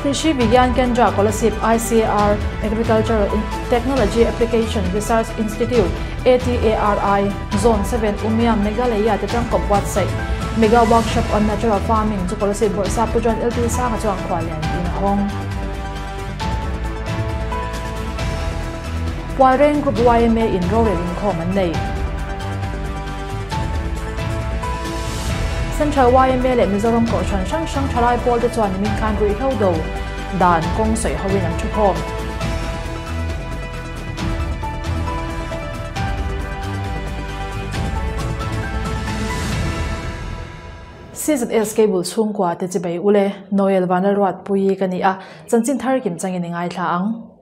Krishi Vigyan Kendra Kolasib ICAR Agricultural Technology Application Research Institute, ATARI, Zone 7 Umiam Meghalaya te tangkawp buatsaih Mega Workshop on Natural Farming chu Kolasib Bawrhsap Pu John LT Sanga chuan khuallian tiin a hawng. Pualreng Group yma in rorel inkhawm an nei. Central yma leh Mizoram Kohhran hrang hrang thalai pawl te chuan nimin khan ruihhlo do dan kawng sawi hoin an thukhawm. CZS Cable chhungkua te chibei ule Noel Vanlalruatpuii ka ni a, chanchin thar kim changin i ngaithla ang.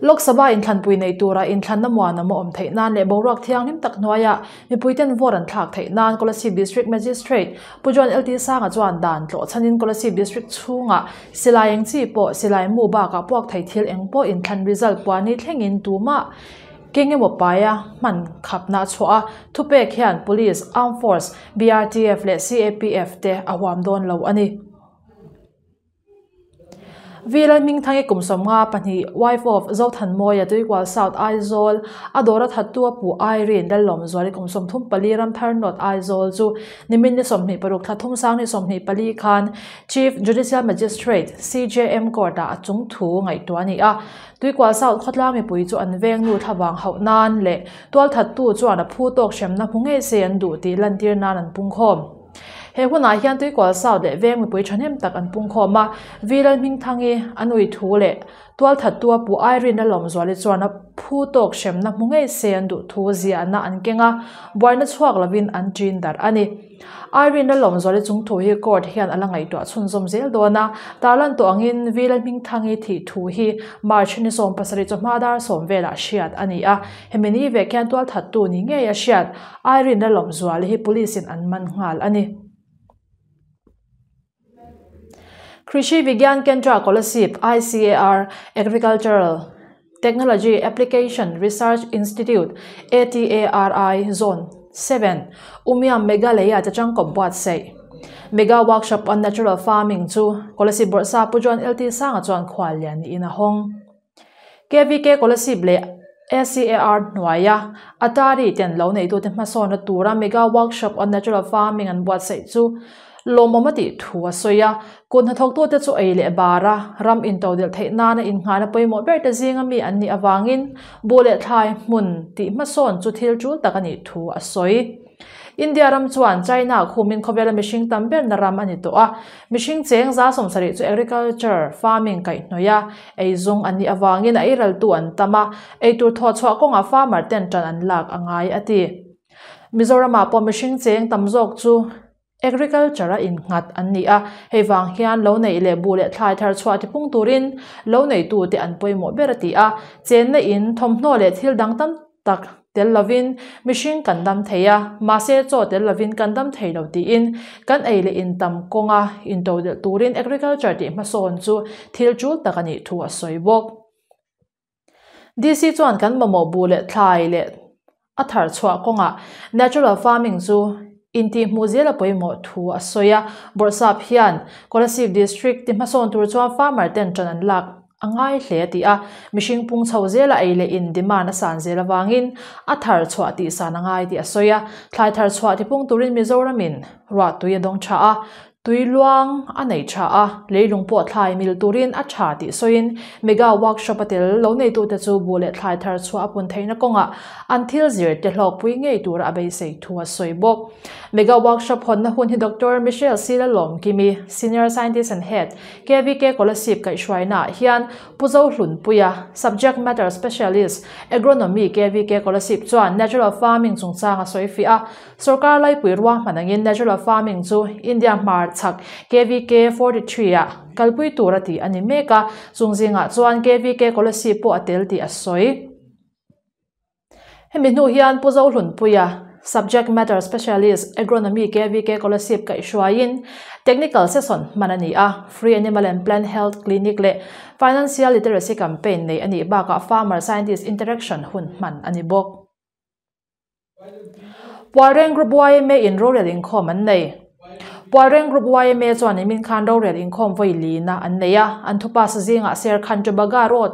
Lok Sabha inthlanpui nei tura inthlanna muanawm a awm theih nan leh boruak thianghlim tak hnuaiah mipuiten vote an thlak theih nan Kolasib District Magistrate Pu John LT Sanga chuan dan tlawh chhanin Kolasib District chhungah silai eng chi pawh silai mu bakah puak thei thil eng pawh inthlan result puani thlengin tumah keng emaw paia hman khapna a chhuah a, thupek hian Police, Armed Force, BRTF leh CAPF te a huam dawn lo a ni. Vila Hmingthangi kum 52, wife of Zothanmawia Tuikual South Aizawl, a dawra thattu a pu Irene Lallawmzuali kum 34 Ramthar North Aizawl chu nimin ni 26 thla thum sang ni 24 khan Chief Judicial Magistrate, CJM, Court ah a chung thu ngaihtuah a ni a. Tuikual South khawtlang mipui chu an veng nu thlavang hauh nan leh tualthattu chuan a phu tawk hremna hmu ngei se an duh tih lantir nan an pungkhawm. He hunah hian Tuikual South leh veng mipui thahnem tak an pungkhawm a, Vi Lalhmingthangi, a nui thu leh tualthattu a pu Irene Lalawmzuali chuan a phu tawk hremna hmu ngei se an duh thu ziahna an keng a, buaina chhuak lovin an ṭin darh a ni. Irene Lalawmzuali chung thu hi court hian a la ngaihtuah chhunzawm zel dawn a, tarlan tawh angin Vi Lalhmingthangi thih thu hi March ni 17 chawhma dar sawm velah hriat a ni a, hemi ni vek hian tualthattu ni ngei a hriat. Irene Lalawmzuali hi police in an man nghal a ni. Krishi Vigyan Kendra Kolasib, ICAR, Agricultural Technology Application Research Institute, ATARI, Zone 7, Umiam Meghalaya te tangkawp buatsaih. Mega Workshop on Natural Farming chu Kolasib Bawrhsa Pu John LT Sanga chuan khuallian niin a hawng. KVK Kolasib leh ACAR hnuaia Atari ten lo neitute hmasawnna tura Mega Workshop on Natural Farming an buatsaih chu lawmawm a tih thu a sawi a. Kut hnathawktute chu ei leh bara ram intodelh theih nana innghahna pawimawh berte zinga mi an nih avangin buh leh thlai hmun tih hmasawn chu thil tul tak a nih thu a sawi. India ram chuan China khumin khawvela mihring tam berna ram a ni tawh a, mihring cheng 70% chu agriculture, farming, kaihhnawih a, eizawng an nih avangin a eiraltu an tam a, eitur thawhchhuah kawngah farmer ten tan an lak a ngai a ti. Mizoramah pawh mihring cheng tam zawk chu agriculture a innghat an ni a, hei vang hian lo neih leh buh leh thlai thar chhuah tipung turin lo neitute an pawimawh ber a ti a, chenna in, thawmhnaw leh thil dang tam tak tel lovin mihring kan dam thei a, mahse chaw tel lovin kan dam thei lo tiin kan ei leh in tam kawnga intodelh turin agriculture tih hmasawn chu thil tul tak a nih thu a sawi bawk. DC chuan kan mamawh buh leh thlai leh a thar chhuah kawngah natural farming chu intihhmuh zel a pawimawh thu a sawi a, Bawrhsap hian Kolasib District ti hmasawn tur chuan farmer ten tan an lak a ngai hle a ti a, mihring pung chho zela ei leh in demand a san zel avangin a thar chhuah tih san a ngai tih a sawi a, thlai thar chhuah tipung turin Mizoramin ruah tui a dawng tha a, Tui luang a nei tha a, leilung pawh thlai mil turin a tha tih sawiin Mega Workshop a tel lo neitute chu buh leh thlai thar chhuah a pun theihna kawngah an thil zir te hlawkpui ngei tura a beisei thu a sawi bawk. Mega Workshop hawnna hun hi Doctor Michelle Sila Lawmkimi, Senior Scientist and Head, KVK Kolasib kaihhruainaah hian Pu Zohlunpuia, Subject Matter Specialist, Agronomy, KVK Kolasib chuan Natural Farming chungchang a sawi fiah a, Sorkar laipui ruahman angin Natural Farming chu India hmar chhak KVK 43 ah kalpui tur a tih a ni mek a, chung zingah chuan KVK Kolasib pawh a tel tih a sawi. Hemi hnu hian Pu Zohlunpuia, Subject Matter Specialist, Agronomy KVK Kolasib kaihhruaiin Technical Session hman a ni a, Free Animal and Plant Health Clinic leh Financial Literacy Campaign neih a nih bakah Farmer Scientist Interaction hun hman a ni bawk. Pualreng Group yma in rorel inkhawm an nei. Pualreng Group yma chuan nimin khan rorel inkhawm vawi lina an nei a, an thupass zingah Serkhan to Baga Road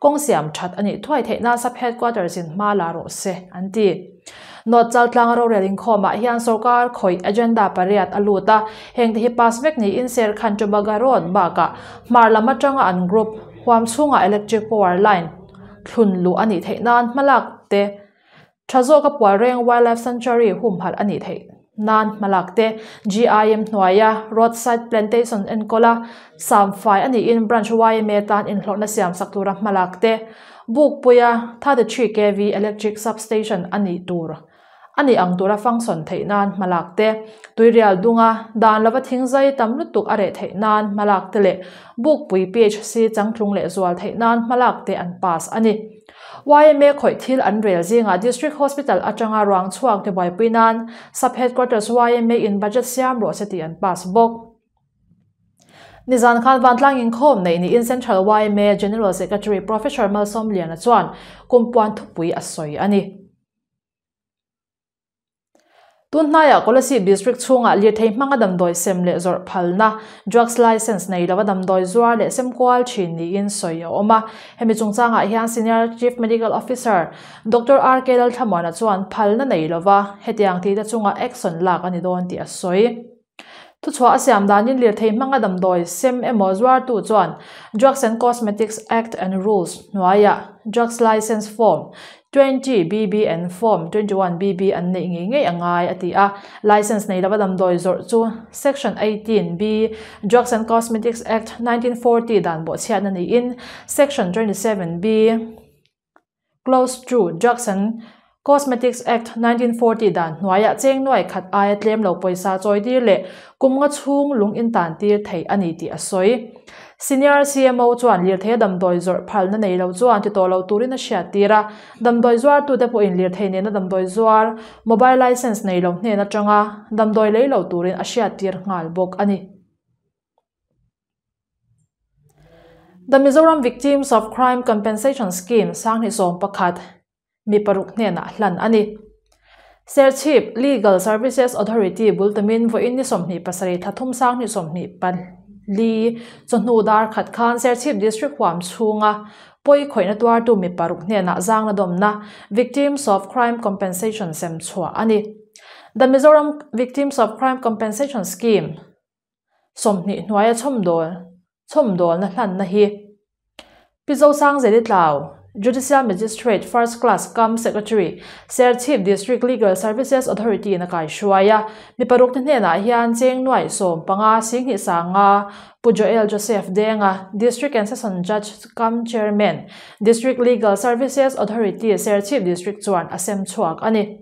kawng siam that a nih thuai theih nan Sub Headquarters in hma la rawh se an ti. North Chaltlanga rorel inkhawmah hian sorkar khawih agenda pariat a lut a, hengte hi pass vek niin Serkhan to Baga Road bakah hmar lam atanga an group huam chhungah electric power line thlun luh a nih theih nan hmalak te Tha zawka Pualreng Wildlife Sanctuary humhalh a nih theih nan hmalak te GIM hnuaia Roadside Plantation enkawla samfai a niin Branch yma tan inhlawhna siamsak tura hmalak te Bukpuia 33 kv Electric Substation a nih tur a nih ang tura function theih nan hmalak te Tuirial dunga dan lova thingzai tam lutuk a reh theih nan hmalak te leh Bukpui PHC changtlung leh zual theih nan hmalak te an pass a ni. Yma khawih thil an rel zingah District Hospital atanga ruang chhuak te buaipui nan Sub Headquarters yma in budget siam rawh se tih an pass bawk. Nizan khan Vantlang inkhawm neih niin Central yma General Secretary Professor Malsawmliana chuan kumpuan thupui a sawi a ni. Tun hnaiah Kolasib District chhungah lirthei hmanga damdawi sem leh zawrh phalna, drugs licence nei lova damdawi zuar leh sem kual thin niin sawi a awm a. Hemi chungchangah hian Senior Chief Medical Officer Doctor RK Lalthlamuana chuan phalna nei lova hetiang tihte chungah action lak a ni dawn tih a sawi. Thuchhuah a siam danin lirthei hmanga damdawi sem emaw zuartu chuan Drugs and Cosmetics Act and Rules hnuaiah Drugs Licence Form 20 BB and Form 21 BB an neih ngei ngei a ngai a ti a. Licence nei lova damdawi zawrh chu Section 18 B Drugs and Cosmetics Act 1940 dan bawhchhiatna niin Section 27 B Clause 2 Drugs and Cosmetics Act 1940 dan hnuaiah cheng nuai khat aia tlem lo pawisa chawi tir leh kum nga chhung lung intan tir theih a ni tih a sawi. Senior CMO chuan lirthei a damdawi zawrh phalna nei lo chuan ti tawh lo turin a hriat tir a, damdawi zuartute pawhin lirthei nena damdawi zuar, mobile licence nei lo hnen atanga damdawi lei lo turin a hriat tir nghal bawk a ni. The Mizoram Victims of Crime Compensation Scheme 2011 mi paruk hnenah hlan a ni. Serchhip Legal Services Authority bul tumin vawiin ni 27 thla thum 2024 chawhnu dar khat khan Serchhip District huam chhunga pawi khawihna tuartu mi paruk hnenah zangna dawmna Victims of Crime Compensation sem chhuah a ni. The Mizoram Victims of Crime Compensation Scheme 20 hnuaia chhawmdawl chhawmdawlna hlanna hi Pi Zosangzeli Tlau, Judicial Magistrate First Class cum Secretary, Serchhip District Legal Services Authority in a kaihruai a, mi paruk te hnenah hian cheng nuaih 15 singhnih sanga Pu Joel Joseph Denga, District and Session Judge cum Chairman, District Legal Services Authority, Serchhip District chuan a sem chhuak a ni.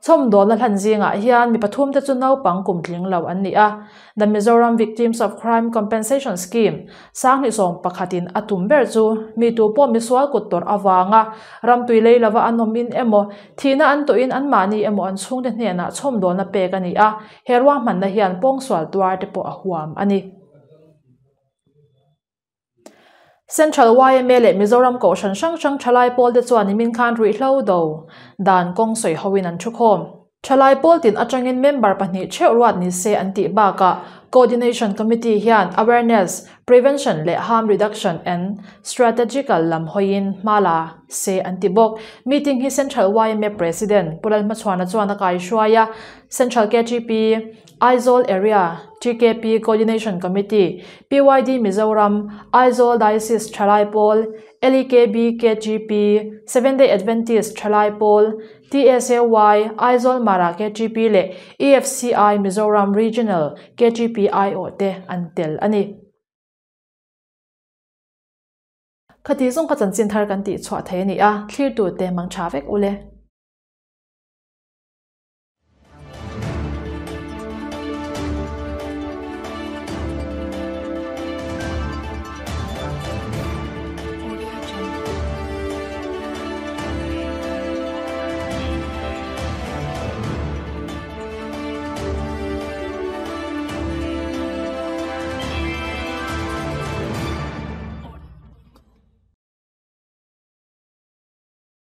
Chhawmdawlna hlan zingah hian mi pathumte chu naupang kum tling lo an ni a. The Mizoram Victims of Crime Compensation Scheme, 2011 in a tum ber chu mi tu pawh misual kut tawrh avanga ramtui lei lova an awmin emaw, thihna an tawhin anmahni emaw an chhungte hnenah chhawmdawlna pek a ni a, he ruahmanna hian pawngsual tuarte pawh a huam a ni. Central yma leh Mizoram Kohhran hrang hrang thalai pawl te chuan nimin khan ruihhlo do dan kawng sawi hoin an thukhawm. Thalai pawl tin atangin member pahnih theuh ruat ni se an tih bakah Coordination Committee hian Awareness, Prevention leh Harm Reduction and Strategical lam hawiin hma la se an ti bawk. Meeting hi Central yma President Pu Lalhmachhuana chuan a kaihruai a, Central KGP, Aizawl Area TKP Coordination Committee, PYD Mizoram, Aizawl Diocese Thalai Pawl, LEKB KGP, Seventh Day Adventist Thalai Pawl, TSAY, Aizawl Mara KGP leh EFCI Mizoram Regional KGP aiawh te an tel a ni. Khati zawng kha chanchin thar kan tih chhuah thei a ni a, thlirtute mang tha vek ule.